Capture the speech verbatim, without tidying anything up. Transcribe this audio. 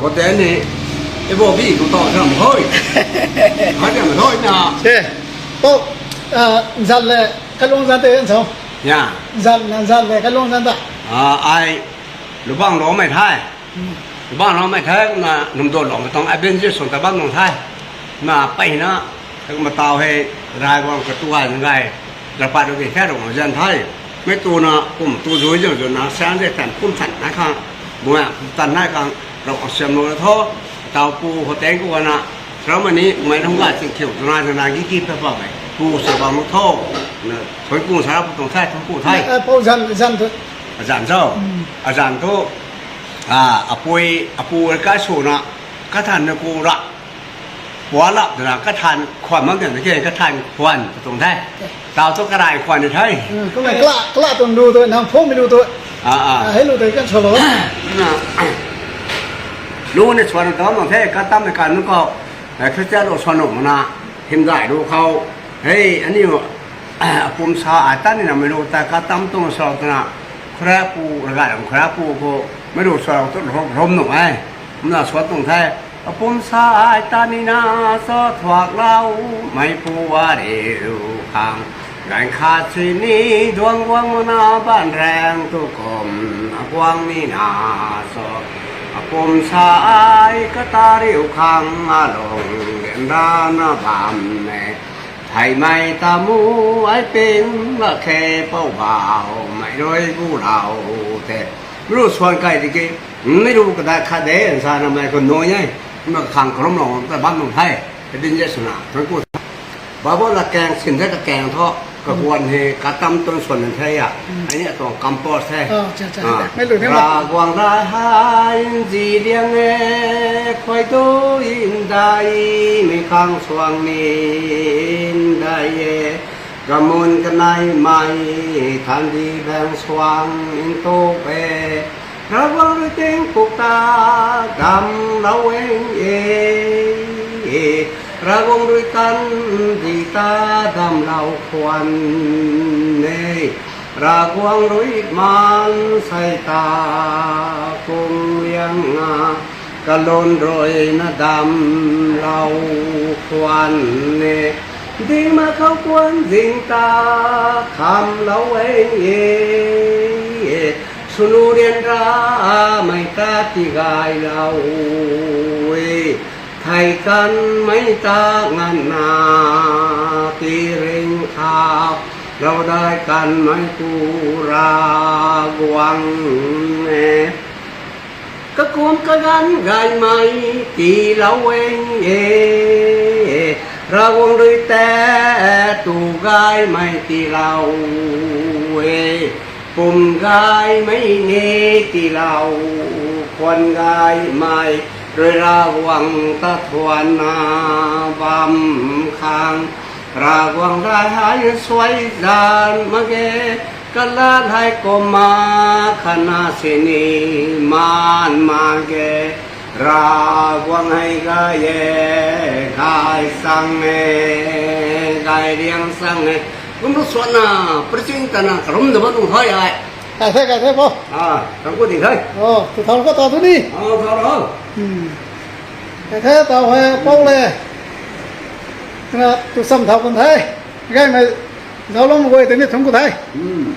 Hotel ni, e bo bi tu tau sam hoi. Hai kam hoi na. Te, to, a, zat le, kalung zat te so. Ya. Zat na zat le, kalung zat ta. A, ai, lubang lo mai thai. Hmm. Lubang lo mai thai, na, num do lo mai tong, ai ben je son ta bam nung thai. Na, pai na, tak ma tau hei, rai bang ka tu ai ngai. Rapat rui khe rui zan thai. Mei tu na kum tu zui zan zan na sang de tan kum tan na khang. Bua kum tan na khang rau siam lo tho. Tau pu hotel ku na. Sara mani mei thong ga ching khiu tu na zan na gi gi pa pa mei. Pu sa bang lo tho. Na thoi pu sara pu tong thai thong pu thai. Eh, pu zan zan tu. Azan so. Hmm. Azan tu. A, apui apu ka su na. Ka than na ku ra. Pualap twna kathan khwan mak twna ke kathan khwan tuang the. Tau tu karai khwan ni the. Hmm, kumna kala, kala tuang lu tu, nang phung mi lu tu. Ah, ah. Ah, hei lu tu kan solo. Na, lu ni swan tu mang the, katam ni kan nu ko. Eh, Christian lo swan nu na, hymdaih lu khou. Hei, ani, ah, apum sa ai tan ni na mi lu ta katam tuang sa twna. Khra pu, raga ram khra pu ko, mi lu swan tu rom, rom nu ai. Kumna swan tuang the. Apum sa ai ta ni na sa thuak lau, mei pu a riu khang. Gan khat si ni duang guang mana ban rang tu kum, a guang ni na so. Apum sa ai ka ta riu khang, a long den ra na bam ne. Thei mei ta mu ai ping la khe pau bau, mei rui gu lau te. Mi lu swan kai di ki, mi lu ka dai khat de, sa na mei ko nui e. Ma khang karom lo, ta bam nung thai. Te din je suna, thang ku. Babo la keng, sin the ka keng tho, ka guan he, katam tuang swan nan the ya. Hmm. Ai ni tuang compose the. Oh, cha, cha. Ah. Mei lu the ma. Ra guang ra hai, zi liang e, khoi tu in dai, mi khang suang ni in dai e. Kamun kanei mei, than di bang suang in tu e. Ravguangc rui ting puk ta dam lou e, Ravguangc rui tan di ta dam lou khwan e, Ravguangc rui maansei ta kung liang a, kalun rui na dam lou khwan e, ding ma khou kuan zing ta kham lou e, swnu rian ra mei ta tigay lou e, thei kanmei ta nganvna tiringc khou, lou dai kanmei pu Ravguangc e. Kakum kaganv gaymei tiilou e, Ravguangc rui ta tu gaymei tiilou e, pum gaymei ni tiilou, khwan gaymei rui Ravguangc ta thuanna bam khang, Ravguangc dai hei suai zan mak ge, kalat hei kumna khatna sini maan mak ge, Ravguangc hei gay e, gay sang e, gay riang sang e. Kum lu suanna, preaching tana, karum da ba nung thai ai. Kai the, kai the, bo. Ah, thang ku ding the. Oh, tu thau ko ta tu ni. Ah, thau lo. Hmm. Kai the, tau hei, pou le. Na, tu sam thau kan the. Gaymei, zauc lou mak guay tei ni thung ku the. Hmm.